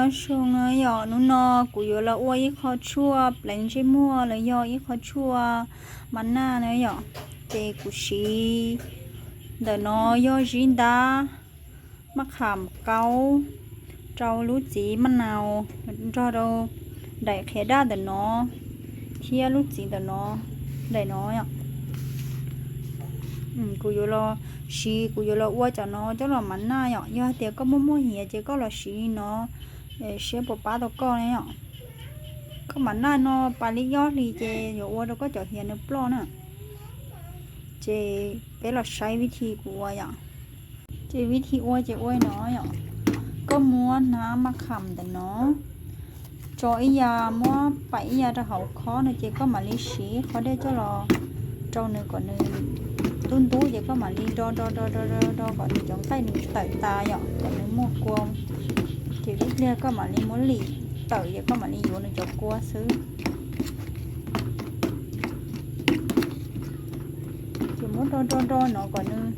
Nyob zoo na yom, hnub no kuv yuav los ua ib qho tshuaj pleev ntsej muag los yog ib qho tshuaj mas naj na yom. Ces kuv siv ntawm no yog zib ntab, maj kham qaub, rau lub txiv maj nau, nrog rau daim qhiav daj ntawm no thiab lub txiv ntawm no, daim no yom. Kuv yuav los siv, kuv yuav los ua cov no coj los mas naj yom. Yog hais tias koj muaj muaj hiav ces koj los siv no seb puas pab tau koj ne yom. Koj mas naj no pas li ob hlis ces yuav ua rau koj cov hiav nws ploj na. Ces peb los saib vib thi kuv ua yom. Ces vib thi ua ces ua li no yom. Koj muab hnab maj kham ntawm no tso ib yam, muab paim ib yam rau hauv khob no ces koj mam li siv qhov dej coj los rau nws kom nws ntub ntub ces koj mam li do do do do do do kom nws cov nqaij nws tawm tas yom, kom nws muaj kua. Ces ib pliag koj mam li muab lim tawm ces koj mam li yuav nws cov kua xwb. Ces muab do do do no kom nws,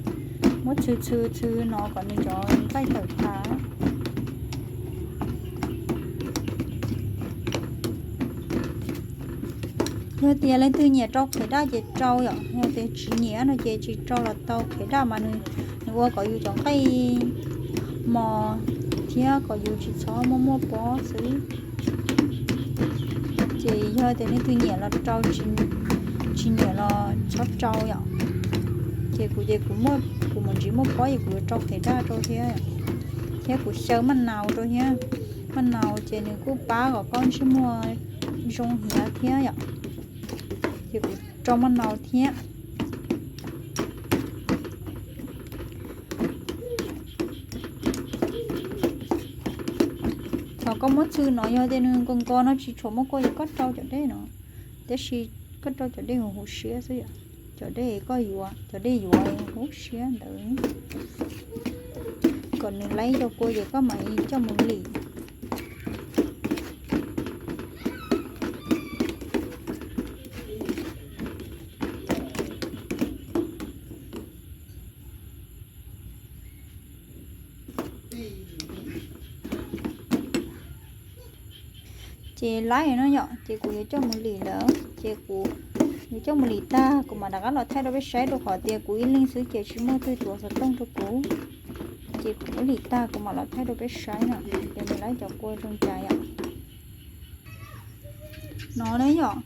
muab txhw txhw txhw no kom nws cov nqaij tawm tas. Yog tias leej twg nyiam rau qhiav daj ces rau yom, yog tias tsis nyiam no ces tsis rau los tau. Qhiav daj mas nws, nws ua kom yus cov nqaij mos thiab kom yus tsis txhob muaj muaj pob xwb. Ces yog tias leej twg nyiam los rau, tsis nyiam los txhob rau yom. Ces kuv ces kuv, kuv mus ntsis muaj pob ces kuv yuav rau qhiav daj rau thiab, thiab kuv xyaw maj nau rau thiab. Maj nau ces nws kuj pab kom koj ntsej muag zoo hiav thiab yom. Ces kuv rau maj nau thiab. Thaum koj muab txhw no yog tias nws nkaus nkaus no tsis tshua muaj kua ces koj rau cov dej no, tiam sis koj rau cov dej huv huv siab xwb yom. Cov dej koj yuav, cov dej yuav huv siab ntawd kom nws laib cov kua ces koj mam li coj mus lim. Ces laib no yom, ces kuv yuav coj mus lim lawm, ces kuv yuav coj mus lim tag kuv mam rov qab los thaij rau peb saib, rau qhov tias kuv ib leeg xwb ces tsis muaj twg tuav xov tooj rau kuv. Ces kuv muab lim tag kuv mam los thaij rau peb saib na, ces nws laib cov kua zoo cas yom. No na yom,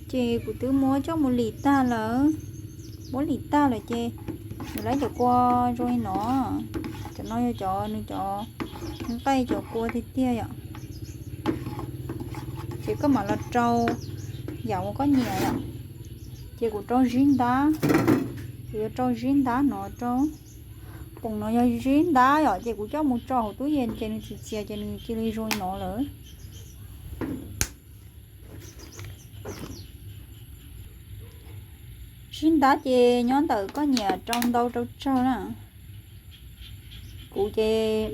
ces kuv twb muab coj mus lim tag lawm. Muab lim tag lawm ces nws laib cov kua zoo li no. Cov no yog cov, nws cov nqaij cov kua tiag tiag yom. Ces koj mam los rau yam uas koj nyiam yom. Ces kuv rau zib ntab, kuv yuav rau zib ntab no rau. Poom no yog zib ntab yom, ces kuv coj mus tso hauv tub yees ces nws txias txias ces nws cia li zoo li no lawm. Zib ntab ces nyob ntawm koj nyiam rau ntau rau tsawg na. Kuv ces,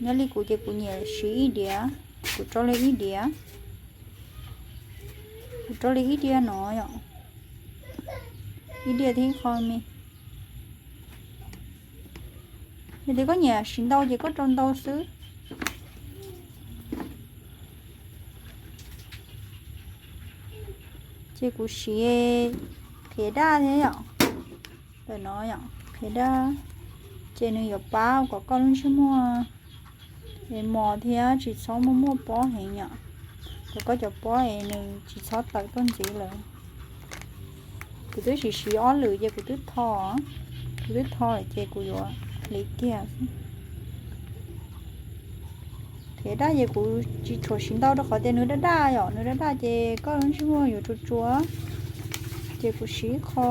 nyob li kuv ces kuv nyiam siv ib diav, kuv rau li ib diav, kuv rau li ib diav no yom, ib diav thiab qho me. Yog tias koj nyiam siv ntau ces koj rau ntau xwb. Ces kuv siv qhiav daj thiab yom, ntawm no yom, qhiav daj, ces nws yuav pab kom koj lub ntsej muag es mos thiab tsis txhob muaj muaj pob heev yom, kom koj cov pob es nws tsis txhob tawm tuaj ntxiv lawm. Kuv twb siv siv ob lwm ces kuv twb tho, kuv twb tho lawm ces kuv yuav hliv kiag. Qhiav daj ces kuv tsis tshua siv ntau rau qhov tias nws daj daj yom, nws daj daj ces koj lub ntsej muag yuav tsuas tsuas, ces kuv siv qho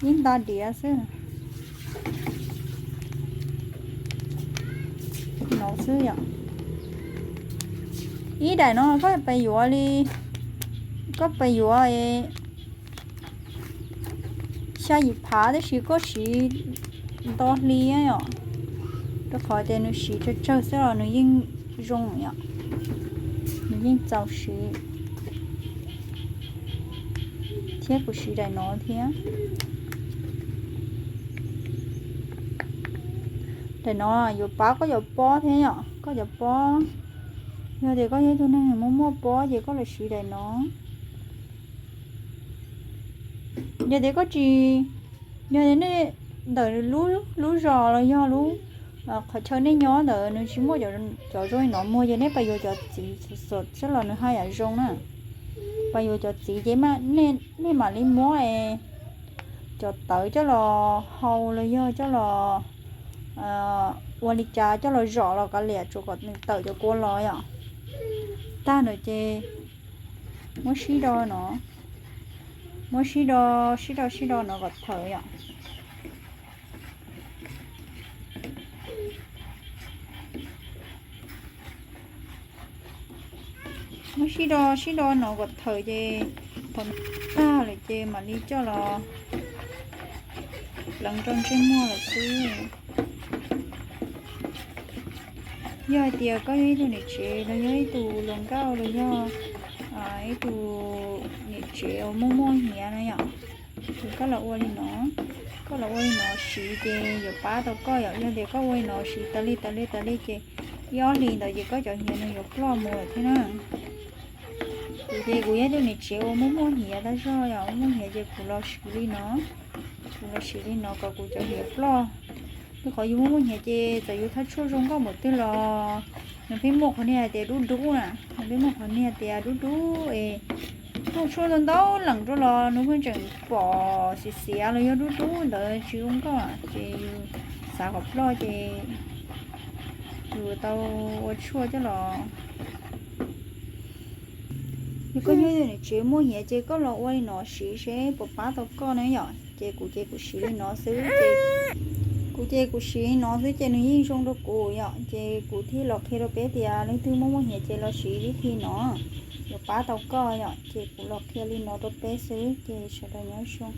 ib nta diav xwb. No xwb yom. Ib daim no koj pes yuav li, koj pes yuav xya yim phav tab sis koj siv nto hli yom, rau qhov tias nws siv tsawg tsawg xwb los nws yeej zoo yom, nws yeej txaus siv. Thiab kuv siv daim no thiab. Daim no yuav pab koj cov pob thiab yom, Koj cov pob, yog tias koj yog ib tug neeg muaj muaj pob ces koj los siv daim no. Yog tias koj tsis, yog tias nej ntawm lub, lub zos los yog lub qhov chaw nej nyob ntawd nws tsis muaj cov zoo li no muag ces nej pab yuav cov txiv xov xov los nws haj yam zoo na. Pab yuav cov txiv ces nej mam li muab cov tawv coj los hau los yog coj los ua li cas coj los zom los kav liam tsuas kom nws tawm cov kua los yom. Tag ntawd ces muab sib do no, muab sib do, sib do sib do no kom tawv yom. Muab sib do sib do no kom tawv ces thaum tag lawm ces mam li coj los pleev rau ntsej muag lawm xwb. Yog hais tias koj yog ib tug niam tsev los yog ib tug hluas nkauj los yog ib tug niam tsev uas muaj muaj hnyiav na yom, ces koj los ua li no, koj los ua li no siv ces yuav pab tau koj yom. Yog tias koj ua li no siv tas li tas li tas li ces ib ob hlis ntawd ces koj cov hnyiav nws yuav ploj mus lawm thiab na. Kuv ces kuv yog ib tug niam tsev uas muaj muaj hnyiav tas zog yom, muaj muaj hnyiav ces kuv los siv li no, kuv los siv li no kom kuv cov hnyiav ploj. Rau qhov yus muaj muaj hnyiav ces txawm yus thaj tshuaj zoo nkauj npaum twg los nws pheej muaj qhov niag hais tias dub dub na, nws pheej muaj qhov niag tias dub dub es thaj tshuaj ntau ntau leem rau los nws pheej tseem pom xiav xiav los yog dub dub ntawd tsis zoo nkauj ces yus xav kom ploj ces yus tau ua tshuaj coj los. Yog koj yog ib tug niam tsev muaj hnyiav ces koj los ua li no siv seb puas pab tau koj na yom. Ces kuv ces kuv siv li no xwb ces, kuv ces kuv siv li no xwb ces nws yeej zoo rau kuv yom, ces kuv thiaj los qhia rau peb tias leej twg muaj muaj hnyiav ces los siv vib thi no yuav pab tau koj yom. Ces kuv los qhia li no rau peb xwb ces sawv daws nyob zoo.